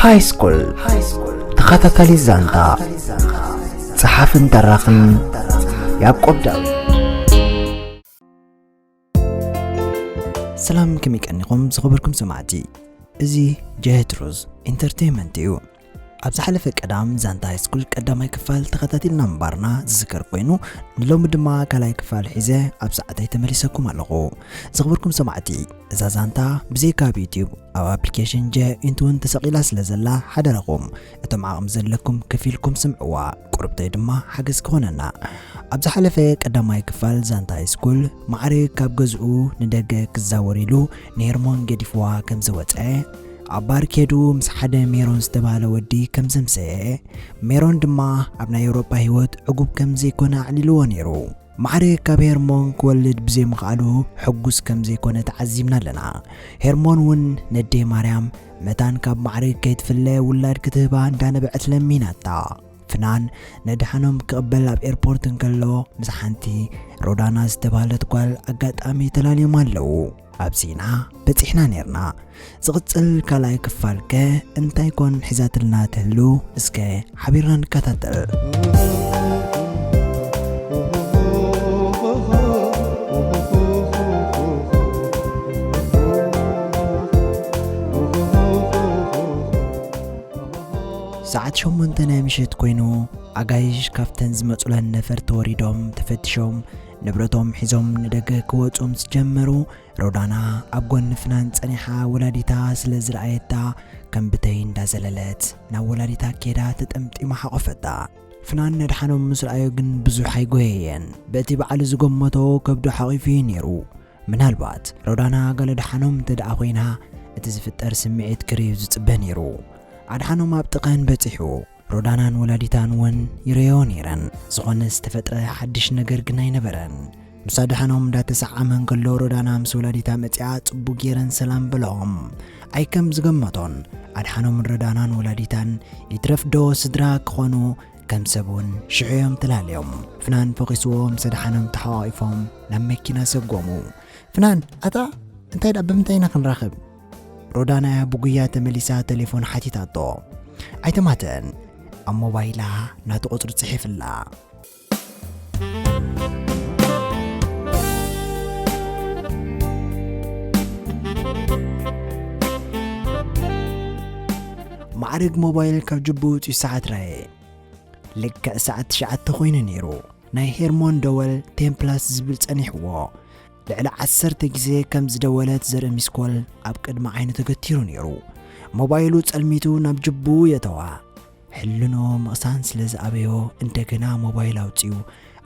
ሃይ ስኩል ተኸታታሊ ዛንታ፣ ጸሓፍን ተራኽን ያዕቆብ ዳዊት። ሰላም፣ ከመይ ቀኒኹም ዝኸበርኩም ሰማዕቲ? እዚ ጀህትሩዝ ኢንተርቴይንመንት እዩ። ኣብ ዝሓለፈ ቀዳም ዛንታ ሃይ ስኩል ቀዳማይ ክፋል ተኸታቲልና ምንባርና ዝዝከር ኮይኑ፣ ንሎሚ ድማ ካልኣይ ክፋል ሒዘ ኣብ ሰዓተይ ተመሊሰኩም ኣለኹ። ዝኽብርኩም ሰማዕቲ፣ እዛ ዛንታ ብዘይካ ኣብ ዩትዩብ ኣብ ኣፕሊኬሽን ጀ ኢንት እውን ተሰቒላ ስለ ዘላ፣ ሓደራኹም እቶም ዓቕሚ ዘለኩም ከፊልኩም ስምዕዋ፣ ቁርብተይ ድማ ሓገዝ ክኾነና። ኣብ ዝሓለፈ ቀዳማይ ክፋል ዛንታ ሃይ ስኩል፣ ማዕርግ ካብ ገዝኡ ንደገ ክዛወር ኢሉ ንሄርሞን ገዲፍዋ ከም ዝወጸ፣ ኣብ ባር ኬዱ ምስ ሓደ ሜሮን ዝተባህለ ወዲ ከም ዘምሰየ፣ ሜሮን ድማ ኣብ ናይ ኤውሮጳ ህይወት ዕጉብ ከም ዘይኮነ ኣዕሊልዎ ነይሩ። ማዕርግ ካብ ሄርሞን ክወልድ ብዘይምኽኣሉ ሕጉስ ከም ዘይኮነ ተዓዚብና ኣለና። ሄርሞን እውን ነዴ ማርያም መታን ካብ ማዕርግ ከይትፍለ ውላድ ክትህባ እንዳነበዐት ለሚናታ። ፍናን ነድሓኖም ክቕበል ኣብ ኤርፖርት እንከሎ፣ ምስ ሓንቲ ሮዳና ዝተባህለት ጓል ኣጋጣሚ ተላልዮም ኣለዉ። ኣብዚ ኢና በጺሕና ኔርና። ዝቕጽል ካልኣይ ክፋል ከ እንታይ ኮን ሒዛትልና ትህሉ? እስከ ሓቢርና ንከታተል። ሰዓት ሸሞንተ ናይ ምሸት ኮይኑ፣ ኣጋይሽ ካብተን ዝመጹለን ነፈርቲ ወሪዶም ተፈቲሾም፣ ንብረቶም ሒዞም ንደገ ክወጹ ምስ ጀመሩ፣ ሮዳና ኣብ ጎኒ ፍናን ጸኒሓ ወላዲታ ስለ ዝረኣየታ፣ ከም ብተይ እንዳዘለለት ናብ ወላዲታ ኬዳ ተጠምጢማ ሓቖፈታ። ፍናን ነድሓኖም ምስ ረኣዮ ግን ብዙሕ ኣይጎየየን። በቲ ባዕሉ ዝገመቶ ከብዱ ሓቒፉ እዩ ነይሩ። ምናልባት ሮዳና ጋል ኣድሓኖም እንተ ደኣ ኮይና፣ እቲ ዝፍጠር ስምዒት ክርእዩ ዝጽበ ነይሩ። ኣድሓኖም ኣብ ጥቐን በጺሑ፣ ሮዳናን ወላዲታን እውን ይርእዮ ነይረን። ዝኾነ ዝተፈጥረ ሓድሽ ነገር ግን ኣይነበረን። ምስ ኣድሓኖም እንዳተሰዓመ እንከሎ፣ ሮዳና ምስ ወላዲታ መጺኣ ጽቡቕ ገይረን ሰላም በለኦም። ኣይ ከም ዝገመቶን፣ ኣድሓኖምን ሮዳናን ወላዲታን ይትረፍ ዶ ስድራ ክኾኑ፣ ከም ሰብ እውን ሽዑ እዮም ተላልዮም። ፍናን ፈኺስዎ ምስ ኣድሓኖም ተሓቋቒፎም ናብ መኪና ሰጎሙ። ፍናን፣ ኣታ እንታይ ደኣ፣ ብምንታይ ኢና ክንራኸብ? ሮዳና እያ ብጉያ ተመሊሳ ተሌፎን ሓቲታቶ። ኣይተማትአን፣ ኣብ ሞባይላ ናቱ ቁጽሪ ጽሒፍላ። ማዕርግ ሞባይል ካብ ጅቡ ውጽኡ ሰዓት ራየ። ልክዕ ሰዓት ትሽዓተ ኮይኑ ነይሩ። ናይ ሄርሞን ደወል ቴን ፕላስ ዝብል ጸኒሕዎ። ልዕሊ ዓሰርተ ግዜ ከም ዝደወለት ዘርኢ ሚስኮል ኣብ ቅድሚ ዓይኑ ተገቲሩ ነይሩ። ሞባይሉ ጸልሚቱ ናብ ጅቡ የእተዋ። ሕልንኡ ምቕሳን ስለ ዝኣበዮ፣ እንደገና ሞባይል ኣውጺኡ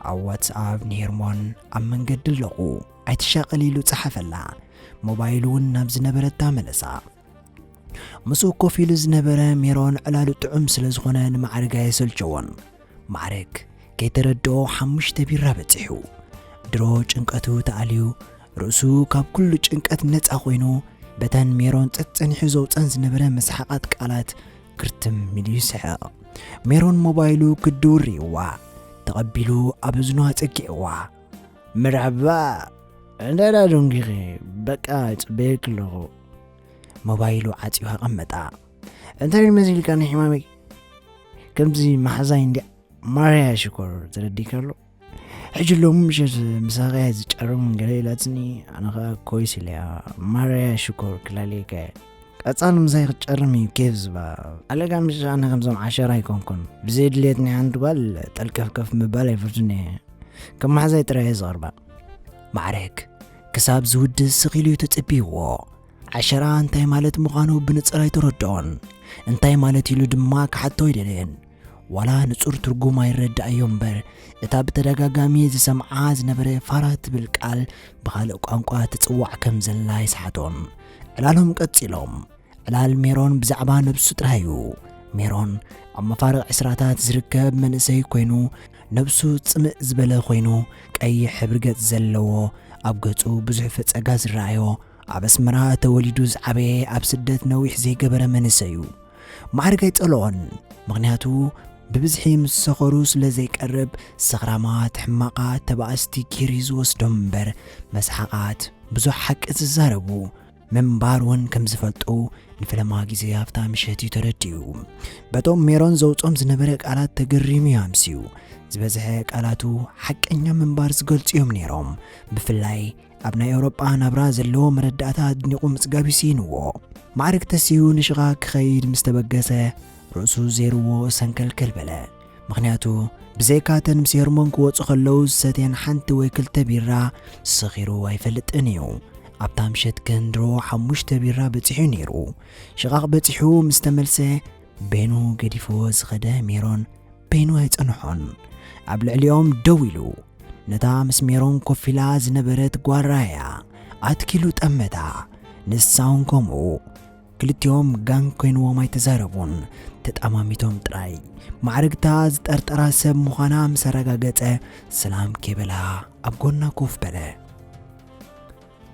ኣብ ዋትስኣፕ ንሄርሞን ኣብ መንገዲ ኣለኹ፣ ኣይትሻቐሊ ኢሉ ጸሓፈላ። ሞባይሉ እውን ናብ ዝነበረታ መለሳ። ምስኡ ኮፍ ኢሉ ዝነበረ ሜሮን ዕላሉ ጥዑም ስለ ዝኾነ ንማዕርግ ኣየሰልቸዎን። ማዕርግ ከይተረድኦ ሓሙሽተ ቢራ በጺሑ። ድሮ ጭንቀቱ ተኣልዩ፣ ርእሱ ካብ ኩሉ ጭንቀት ነጻ ኮይኑ፣ በተን ሜሮን ጸጸኒሑ ዘውጸን ዝነበረ መስሓቓት ቃላት ክርትም ኢሉ ይስሕቕ። ሜሮን ሞባይሉ ክድውር ርእይዋ። ተቐቢሉ ኣብ እዝኑ ኣጸጊዕዋ። መርሓባ፣ እንታይ ደኣ ደንጊኺ? በቃ፣ ጽበየኪ ኣለኹ። ሞባይሉ ዓጽዩ ኣቐመጣ። እንታይ መሲልካኒ ሕማመይ? ከምዚ መሓዛይ እንድያ። ማርያ ሽኮር፣ ተረዲእካ ኣሎ? ሕጂ ሎሚ ምሸት ምሳኻ እየ ዝጨርም ገለ ኢላትኒ፣ ኣነ ኸኣ ኮይስ ኢለያ። ማርያ ሽኮር ክላለየካ እየ። ቀጻሊ ምሳይ ክትጨርም እዩ ኬፍ ዝባ። ኣለካ ምሽ ኣነ ከምዞም ዓሸራ ኣይኮንኩን። ብዘይ ድልየት ናይ ሓንቲ ጓል ጠልቀፍቀፍ ምባል ኣይፈቱን እየ። ከም መሓዛይ ጥራይ እየ ዝቐርባ። ማዕረግ ክሳብ ዝውድእ ስቕ ኢሉ እዩ ተጸቢይዎ። ዓሸራ እንታይ ማለት ምዃኑ ብንጹር ኣይተረድኦን። እንታይ ማለት ኢሉ ድማ ክሓቶ ኣይደለየን። ዋላ ንጹር ትርጉም ኣይረድኣዮ እምበር፣ እታ ብተደጋጋሚ ዝሰምዓ ዝነበረ ፋራ ትብል ቃል ብኻልእ ቋንቋ ትጽዋዕ ከም ዘላ ኣይሰሓቶን። ዕላሎም ቀጺሎም። ዕላል ሜሮን ብዛዕባ ነብሱ ጥራይ እዩ። ሜሮን ኣብ መፋርቕ ዕስራታት ዝርከብ መንእሰይ ኮይኑ፣ ነብሱ ጽምእ ዝበለ ኮይኑ፣ ቀይሕ ሕብሪ ገጽ ዘለዎ፣ ኣብ ገጹ ብዙሕ ፈጸጋ ዝረኣዮ፣ ኣብ ኣስመራ ተወሊዱ ዝዓበየ፣ ኣብ ስደት ነዊሕ ዘይገበረ መንእሰይ እዩ። ማዕርግ ኣይጸልኦን፣ ምኽንያቱ ብብዝሒ ምስ ሰኸሩ ስለ ዘይቀርብ፣ ሰኽራማት፣ ሕማቓት፣ ተባኣስቲ ገይሩ እዩ ዝወስዶም እምበር፣ መስሓቓት፣ ብዙሕ ሓቂ ዝዛረቡ፣ ምንባር እውን ከም ዝፈልጡ ንፈለማ ግዜ ኣብታ ምሸት እዩ ተረዲኡ። በቶም ሜሮን ዘውጾም ዝነበረ ቃላት ተገሪሙ እዩ ኣምስዩ። ዝበዝሐ ቃላቱ ሓቀኛ ምንባር ዝገልጹ እዮም ነይሮም። ብፍላይ ኣብ ናይ ኤውሮጳ ናብራ ዘለዎ መረዳእታ ኣድኒቑ ምጽጋብ ይስኢንዎ። ማዕርግ ተሲኡ ንሽቓቕ ክኸይድ ምስ ተበገሰ ርእሱ ዘይርዎ ሰንከልከል በለ። ምኽንያቱ ብዘይካተን ምስ ሄርሞን ክወጹ ከለዉ ዝሰትየን ሓንቲ ወይ ክልተ ቢራ ሰኺሩ ኣይፈልጥን እዩ። ኣብታ ምሸት ግን ድሮ ሓሙሽተ ቢራ በጺሑ ነይሩ። ሽቓቕ በጺሑ ምስ ተመልሰ በይኑ ገዲፍዎ ዝኸደ ሜሮን በይኑ ኣይጸንሖን። ኣብ ልዕሊኦም ደው ኢሉ ነታ ምስ ሜሮን ኮፍ ኢላ ዝነበረት ጓል ረኣያ። ኣትኪሉ ጠመታ። ንሳ እውን ከምኡ። ክልቲኦም ጋንግ ኮይንዎም ኣይተዛረቡን። ተጠማሚቶም ጥራይ። ማዕርግታ ዝጠርጠራ ሰብ ምዃና ምስ ኣረጋገጸ ሰላም ከይበላ ኣብ ጎና ኮፍ በለ።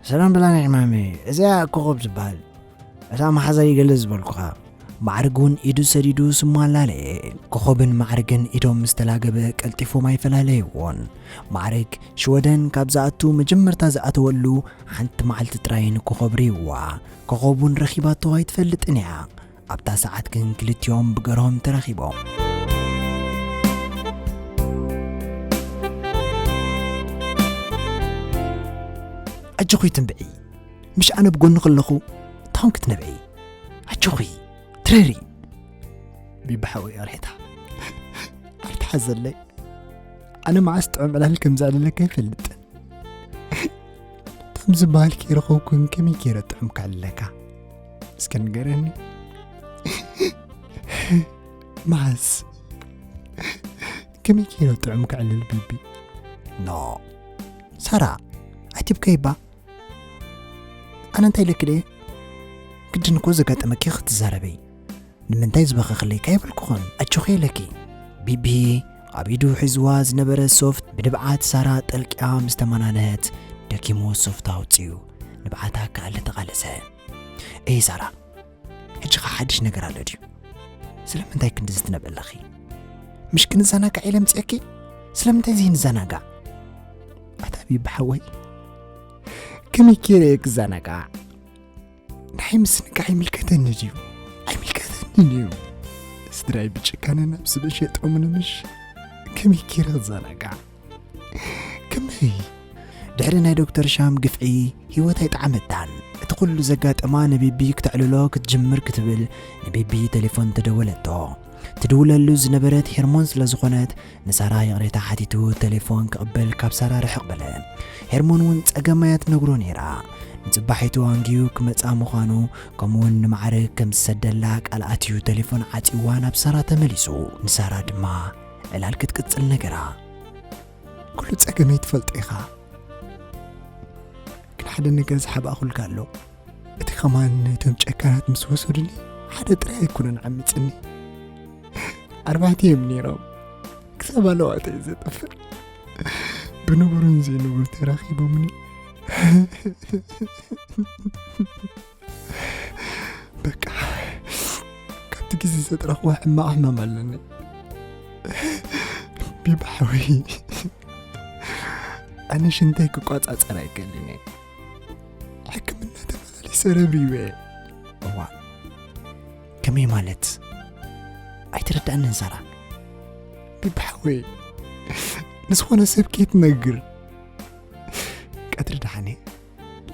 ሰላም ብላኒ ዕማመይ፣ እዚኣ ኮኾብ ዝበሃል እታ መሓዛ ይገልጽ ዝበልኩኻ። ማዕርግ እውን ኢዱ ሰዲዱ ስሙ ኣላለየ። ኮኾብን ማዕርግን ኢዶም ምስ ተላገበ ቀልጢፎም ኣይፈላለይዎን። ማዕርግ ሽወደን ካብ ዝኣቱ መጀመርታ ዝኣተወሉ ሓንቲ መዓልቲ ጥራይ ንኮኾብ ርእይዋ። ኮኾብ እውን ረኺባቶ ኣይትፈልጥን እያ። ኣብታ ሰዓት ግን ክልቲኦም ብገርሆም ተራኺቦም። ኣጆኺ ትንብዒ፣ ምሽ ኣነ ብጎኒ ከለኹ ታውን ክትነብዒ። ኣጆኺ ትረሪ። ቢቢ ሓወይ ኣርሒታ ኣይትሓዘለይ። ኣነ መዓስ ጥዑም ዕላል ከም ዘዕልለካ ኣይፈልጥን። ከም ዝበሃል ከይረኸብኩን ከመይ ገይረ ጥዑም ከዕልለካ? እስከ ንገረኒ። መዓስ? ከመይ ገይረ ጥዑም ከዕልል ቢቢ? ኖ። ሳራ፣ ኣይትብከይ እባ። ኣነ እንታይ ኢለኪ ድየ? ግድን እኮ ዘጋጠመኪ ክትዛረበይ። ንምንታይ ዝበኸኽለይ ካይበልኩኽን? ኣጆኺ ኢለኪ። ቢቢ ኣብ ኢዱ ሒዝዋ ዝነበረ ሶፍት ብንብዓት ሳራ ጠልቂያ ምስ ተመናነህት ደኪሙ ሶፍት ኣውጺኡ ንብዓታ ክኣሊ ተቓለሰ። እይ ሳራ፣ ሕጂ ኸ ሓድሽ ነገር ኣሎ ድዩ? ስለምንታይ ክንድዚ ትነብዒ ኣለኺ? ምሽ ክንዘናጋዕ ኢለ ምጽአኪ? ስለምንታይ ዘይንዘናጋዕ? ኣታ ቢቢ ሓወይ፣ ከመይ ገይረ እየ ክዘናጋዕ? ንዓይ ምስንጋዕ ኣይምልከተኒ ድዩ? ኣይምልከተንን እዩ። ስድራይ ብጭካነ ናብ ስበ ሸጦምኒ ምሽ? ከመይ ገይረ ክዘናጋዕ? ከመይ? ድሕሪ ናይ ዶክተር ሻም ግፍዒ ህይወት ኣይጠዓመታን። እቲ ኩሉ ዘጋጠማ ንቢቢ ክተዕልሎ ክትጅምር ክትብል ንቢቢ ቴሌፎን ተደወለቶ። ትድውለሉ ዝነበረት ሄርሞን ስለ ዝኾነት ንሳራ ይቕሬታ ሓቲቱ ቴሌፎን ክቕበል ካብ ሳራ ርሕቕ በለ። ሄርሞን እውን ጸገም እያ ትነግሮ ነይራ። ንጽባሒቱ ኣንጊዩ ክመጻ ምዃኑ፣ ከምኡውን ንማዕርግ ከም ዝሰደላ ቃል ኣትዩ ቴሌፎን ዓጺዋ ናብ ሳራ ተመሊሱ። ንሳራ ድማ ዕላል ክትቅጽል ነገራ። ኩሉ ጸገመይ ትፈልጦ ኢኻ። ግን ሓደ ነገር ዝሓባእኹልካ ኣሎ። እቲ ከማን ነቶም ጨካናት ምስ ወሰዱኒ ሓደ ጥራይ ኣይኮነን ዓሚጽኒ። ኣርባዕተ እዮም ነይሮም። ክሳብ ኣለዋተይ ዘጥፍእ። ብንቡርን ዘይንቡር ተራኺቦምኒ። በቃ ካብቲ ግዜ ዘጥረኽዋ ሕማቕ ሕማም ኣለኒ። ቢቢ ሓወይ፣ ኣነ ሽንተይ ክቋጻጸር ኣይክእልን እየ። ሕክምና ተመላሊሰ ረብሪበ። እዋ፣ ከመይ ማለት? ኣይተረዳእንን ሳራ። ቢቢ ሓወይ፣ ንዝኾነ ሰብ ከይትነግር። ቀትሪ ደሓነ፣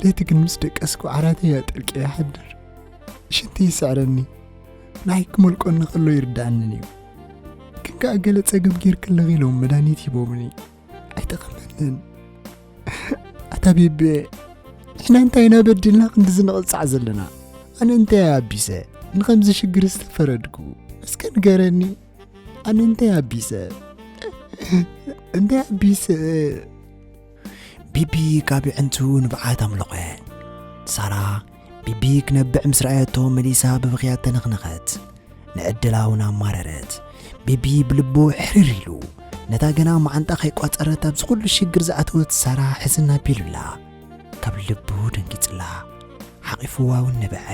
ለይቲ ግን ምስ ደቀስኩ ዓራተይ ኣጠልቅየ ይሓድር። ሽንቲ ይስዕረኒ። ንዓይ ክመልቆኒ ከሎ ይርድኣንን እዩ። ግን ከኣ ገለ ጸገም ጌርኪ ኣለኺ ኢሎም መድሃኒት ሂቦምኒ። ኣይጠቐመንን። ኣታ ቤቤ፣ ንሕና እንታይ ኢና በዲልና ክንድዚ ንቕጻዕ ዘለና? ኣነ እንታይ ኣቢሰ ንኸምዚ ሽግር ዝተፈረድኩ? እስከ ንገረኒ። ኣነ እንታይ ኣቢሰ? እንታይ ኣቢሰ? ቢቢ ካብ የዕንቱ ንብዓት ኣምለቐ። ሳራ ቢቢ ክነብዕ ምስ ረኣየቶ መሊሳ ብብኽያት ተነኽነኸት። ንዕድላ እውን ኣማረረት። ቢቢ ብልቡ ሕርር ኢሉ። ነታ ገና መዓንጣ ከይቋጸረት ኣብዚ ኩሉ ሽግር ዝኣተወት ሳራ ሕዝን ኣቢሉላ። ካብ ልቡ ደንጊጽላ። ሓቒፍዋ እውን ነበዐ።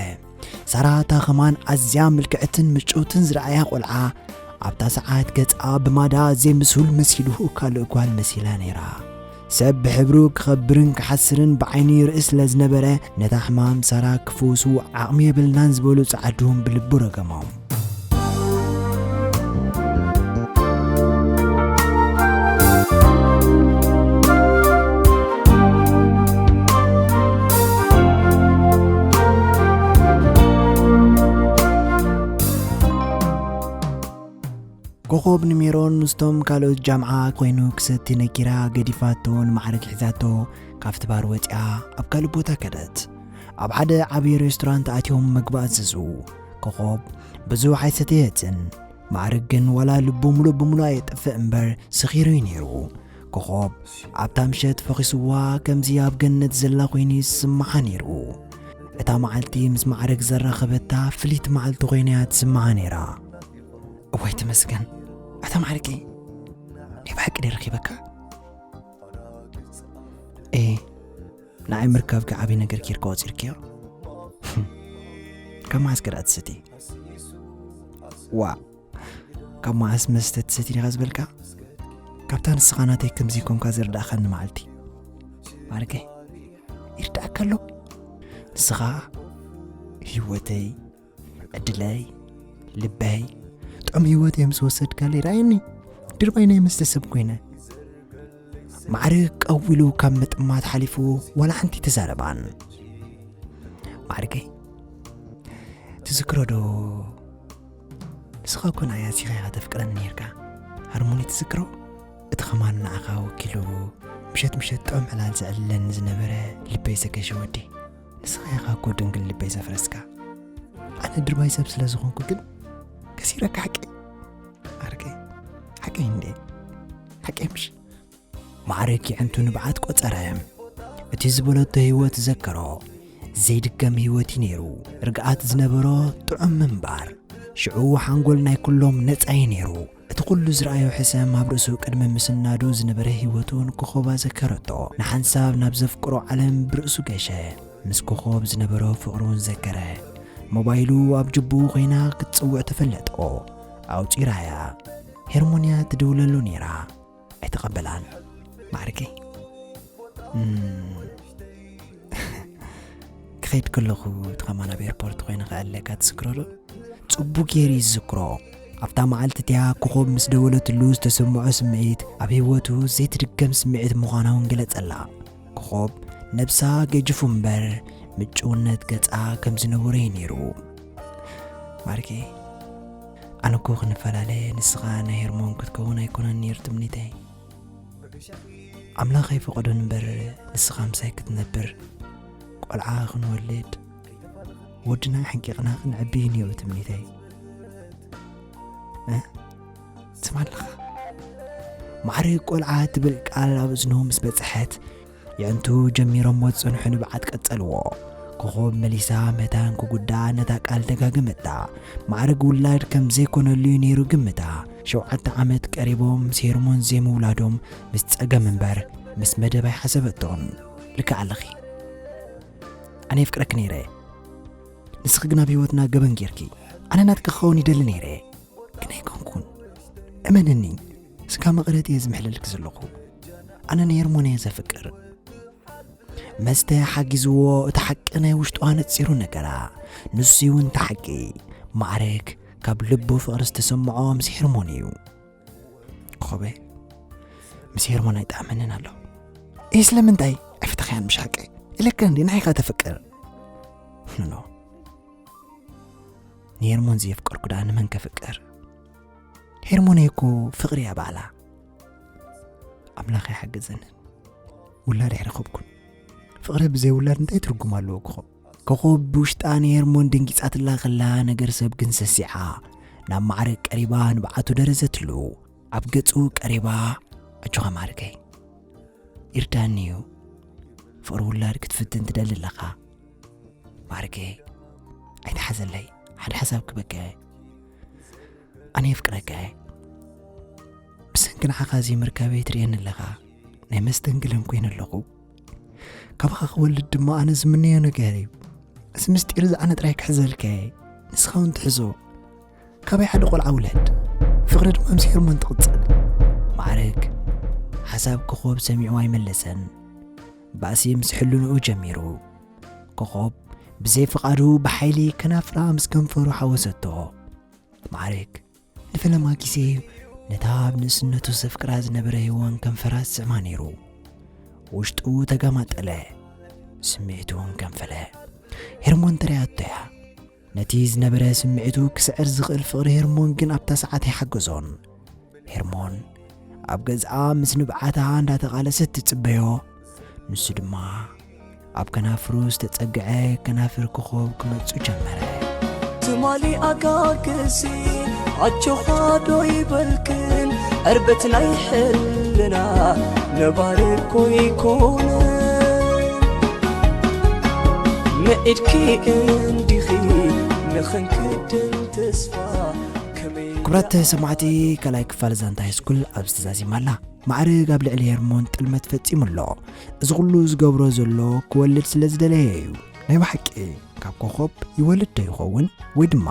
ሳራ እታ ከማን ኣዝያ ምልክዕትን ምጭውትን ዝረኣያ ቆልዓ ኣብታ ሰዓት ገጻ ብማዳ ዘይምስል መሲሉ ካልእ ጓል መሲላ ነይራ። ሰብ ብሕብሩ ክኸብርን ክሓስርን ብዓይኑ ይርኢ ስለ ዝነበረ፣ ነታ ሕማም ሳራ ክፍውሱ ዓቕሚ የብልናን ዝበሉ ጸዓዱ እውን ብልቡ ረገሞም። ኮኾብ ንሜሮን ምስቶም ካልኦት ጃምዓ ኮይኑ ክሰቲ ነጊራ ገዲፋቶ፣ ንማዕረግ ሒዛቶ ካብቲ ባር ወጺኣ ኣብ ካልእ ቦታ ከደት። ኣብ ሓደ ዓብዪ ሬስቶራንት ኣትዮም መግቢ ኣዘዙ። ኮኾብ ብዙሕ ኣይሰተየትን። ማዕረግ ግን ዋላ ልቡ ሙሉእ ብሙሉእ ኣየጠፍእ እምበር ሰኺሩ እዩ ነይሩ። ኮኾብ ኣብታ ምሸት ፈኺስዋ ከምዚ ኣብ ገነት ዘላ ኮይኑ ይስምዓ ነይሩ። እታ መዓልቲ ምስ ማዕረግ ዘራኸበታ ፍልይቲ መዓልቲ ኮይና እያ ትስምዓ ነይራ። እዋይ ተመስገን፣ ኣታ ማዕረገይ፣ ናይ ብሓቂ ድየ ረኺበካ? ኤ፣ ንዓይ ምርካብኪ ዓብዪ ነገር ጌርካ ቆጺርክዮ። ካብ መዓስ ከ ደኣ ትሰቲ? ዋ፣ ካብ መዓስ መስተ ትሰቲ ዲኻ ዝበልካ? ካብታ ንስኻ ናተይ ከምዚ ኮንካ ዘርዳእኻኒ መዓልቲ። ማዕረገይ፣ ይርዳእካ ኣሎ። ንስኻ ህይወተይ፣ ዕድለይ፣ ልበይ፣ ጥዑም ህይወተይ ምስ ወሰድካለይ ርኣየኒ። ድርባይ ናይ መስተ ሰብ ኮይነ። ማዕረግ ቀው ኢሉ ካብ ምጥማት ሓሊፉ ዋላ ሓንቲ ተዛረባን። ማዕረገይ፣ ትዝክሮ ዶ? ንስኻ እኮ ንዓይ ኣዚኻ ኢኻ ተፍቅረኒ ነይርካ። ሃርሞኒ ትዝክሮ? እቲ ኸማን ንዓኻ ወኪሉ ምሸት ምሸት ጥዑም ዕላል ዘዕልለኒ ዝነበረ ልበይ ዘገሸ ወዲ። ንስኻ ኢኻ እኮ ድንግል ልበይ ዘፍረስካ። ኣነ ድርባይ ሰብ ስለ ዝኾንኩ ግን ከሲረካ ሓቀይ። ማዕረገይ፣ ሓቀይ እንዴ? ሓቀይ ምሽ? ማዕረግ የዕንቱ ንብዓት ቆጸረ። እቲ ዝበለቶ ህይወት ዘከሮ። ዘይድገም ህይወት እዩ ነይሩ። ርግኣት ዝነበሮ ጥዑም ምንባር። ሽዑ ሓንጎል ናይ ኩሎም ነጻ እዩ ነይሩ። እቲ ኩሉ ዝረኣዮ ሕሰም ኣብ ርእሱ ቅድሚ ምስናዱ ዝነበረ ህይወቱ ንኮኾብ ኣዘከረቶ። ንሓንሳብ ናብ ዘፍቅሮ ዓለም ብርእሱ ገሸ። ምስ ኮኾብ ዝነበሮ ፍቕሪ እውን ዘከረ። ሞባይሉ ኣብ ጅብኡ ኮይና ክትጽውዕ ተፈለጦ። ኣውጺራያ። ሄርሞንያ ትድውለሉ ነይራ። ኣይተቐበላን። ማዕረገይ። እም፣ ክኸይድ ከለኹ እቲ ኸማን ኣብ ኤርፖርት ኮይነ ከዕልለካ ትዝክሮ ዶ? ጽቡቕ ገይሩ ይዝክሮ። ኣብታ መዓልቲ እቲኣ ኮኾብ ምስ ደወለትሉ ዝተሰምዖ ስምዒት ኣብ ህይወቱ ዘይትድገም ስምዒት ምዃና እውን ገለጸላ። ኮኾብ ነብሳ ገጅፉ እምበር ምጭውነት ገጻ ከም ዝነበሮ እዩ ነይሩ። ማርኬ፣ ኣነ እኮ ክንፈላለ ንስኻ ናይ ሄርሞን ክትከውን ኣይኮነን ነይሩ ትምኒተይ። ኣምላኽ ኣይፈቐዶን እምበር ንስኻ ምሳይ ክትነብር፣ ቆልዓ ክንወልድ፣ ወድና ሓንቂቕና ክንዕቢ እዩ ነይሩ ትምኒተይ። እ? ትስማዕ ኣለኻ? ማዕረ ቆልዓ ትብል ቃል ኣብ እዝኑ ምስ በጽሐት፣ የዕንቱ ጀሚሮሞ ዝጸንሑ ንብዓት ቀጸልዎ። ኮኾብ መሊሳ መታን ክጉዳ ነታ ቃል ደጋገመታ። ማዕርግ ውላድ ከም ዘይኮነሉ እዩ ነይሩ ግምታ። ሸውዓተ ዓመት ቀሪቦም ምስ ሄርሞን ዘይምውላዶም ምስ ጸገም እምበር ምስ መደብ ኣይሓሰበቶን። ልክዕ ኣለኺ። ኣነ የፍቅረኪ ነይረ። ንስኺ ግን ኣብ ህይወትና ገበን ጌርኪ። ኣነ ናትኪ ክኸውን ይደሊ ነይረ። ግን ኣይኮንኩን። እመንኒ፣ ስጋ መቐረት እየ ዝምሕለልኪ ዘለኹ። ኣነ ንሄርሞን እየ ዘፍቅር። መስተ ሓጊዝዎ፣ እቲ ሓቂ ናይ ውሽጡ ኣነጺሩ ነገራ። ንሱ እውን እቲ ሓቂ። ማዕረግ ካብ ልቡ ፍቕሪ ዝተሰምዖ ምስ ሄርሞን እዩ። ኮኾበ፣ ምስ ሄርሞን ኣይጠዓመንን ኣሎ። እይ፣ ስለምንታይ? ኣይፈተኽያን ምሽ ሓቂ? ኢለካ እንዲ ንዓይ ኢኻ ተፍቅር። ኖ፣ ኖ። ንሄርሞን ዘየፍቀርኩ ደኣ ንመን ከፍቅር? ሄርሞነይ እኮ ፍቕሪ እያ ባዕላ። ኣምላኽ ይሓግዘንን ውላድ ኣይረኸብኩን። ፍቕሪ ብዘይ ውላድ እንታይ ትርጉም ኣለዎ ኮኾብ? ኮኾብ ብውሽጣ ንሄርሞን ደንጊጻትላ ከላ ነገር ሰብ ግን ሰሲዓ። ናብ ማዕረግ ቀሪባ ንብዓቱ ደረዘትሉ። ኣብ ገጹ ቀሪባ፣ ኣጆኻ ማዕረገይ። ይርዳኒ እዩ። ፍቕሪ ውላድ ክትፍትን ትደሊ ኣለኻ። ማዕረገይ፣ ኣይትሓዘለይ። ሓደ ሓሳብ ክበከ። ኣነ የፍቅረካ እየ። ብሰንኪ ንዓኻ ዘይምርካበይ ትርእየኒ ኣለኻ። ናይ መስተንግለን ኮይነ ኣለኹ። ካባኻ ክወልድ ድማ ኣነ ዝምነዮ ነገር እዩ። እዚ ምስጢር እዚ ኣነ ጥራይ ክሕዘልካ እየ። ንስኻ እውን ትሕዞ። ካበይ ሓደ ቆልዓ ውለድ። ፍቕሪ ድማ ምስ ሄርሞን ትቕጽል። ማዕረግ፣ ሓሳብ ኮኾብ ሰሚዑ ኣይመለሰን። ባእሲ ምስ ሕልንኡ ጀሚሩ። ኮኾብ ብዘይ ፍቓዱ ብሓይሊ ከናፍራ ምስ ከንፈሩ ሓወሰቶ። ማዕርግ ንፈለማ ግዜ ነታ ኣብ ንእስነቱ ዘፍቅራ ዝነበረ ሄዋን ከንፈራ ዝስዕማ ነይሩ። ውሽጡ ተጋማጠለ፣ ስምዒቱ እውን ከንፈለ። ሄርሞን ተረያቶ እያ። ነቲ ዝነበረ ስምዒቱ ክስዕር ዝኽእል ፍቕሪ ሄርሞን ግን ኣብታ ሰዓት ኣይሓገዞን። ሄርሞን ኣብ ገዝኣ ምስ ንብዓታ እንዳተቓለሰት ትጽበዮ፣ ንሱ ድማ ኣብ ከናፍሩ ዝተጸግዐ ከናፍር ኮኾብ ክመጹ ጀመረ። ትማሊ ኣጋግሲ ኣጆኻ ዶ ይበልክን ዕርበት ናይ ሕልና ነባሪ እኮ ይኮነ ምዒድኪ እንዲኺ ንኽንክድን ተስፋ ከመይ ክቡራት ሰማዕቲ፣ ካልኣይ ክፋል ዛንታ ሃይስኩል ኣብዚ ተዛዚማ ኣላ። ማዕርግ ኣብ ልዕሊ ሄርሞን ጥልመት ፈጺሙ ኣሎ። እዚ ኩሉ ዝገብሮ ዘሎ ክወልድ ስለ ዝደለየ እዩ። ናይ ብሓቂ ካብ ኮኾብ ይወልድ ዶ ይኸውን? ወይ ድማ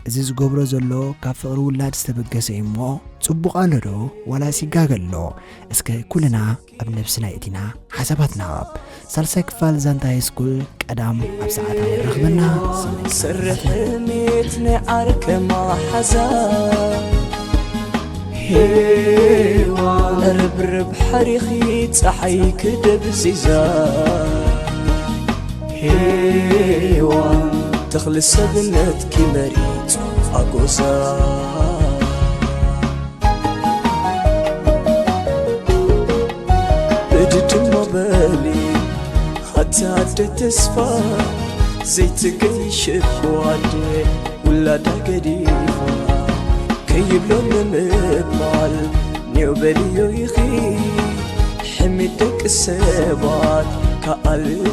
እዚ ዝገብሮ ዘሎ ካብ ፍቕሪ ውላድ ዝተበገሰ እዩ እሞ ጽቡቕ ኣሎ ዶ ዋላስ ይጋገ ኣሎ? እስከ ኩልና ኣብ ነብስና የእቲና ሓሳባት ንሃብ። ሳልሳይ ክፋል ዛንታ ሃይስኩል ቀዳም ኣብ ሰዓታ የራኽበና። ሰናይ ክፍለ ሰርሕ ሜት ናይ ዓርከ መሓዛ ሄዋን ርብርብ ሓሪኺ ጸሓይ ክደብዚዛ ሄዋን ተኽሊ ሰብነትኪ መሪጹ ኣጎዛ ብድድሞ በሊ ኣቲ ኣደ ተስፋ ዘይትገይሽ እኮ ኣደ ውላዳ ገዲፋ ከይብሎ ንምባል ኔው በልዮ ኢኺ ሕሚድ ደቂ ሰባት ከኣልዮ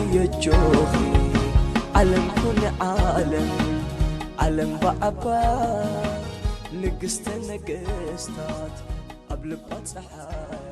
ጆኺ ዓለም ኩኒ ዓለም ዓለም ብዓባ ንግስተ ነገስታት ኣብ ልባ ፀሓይ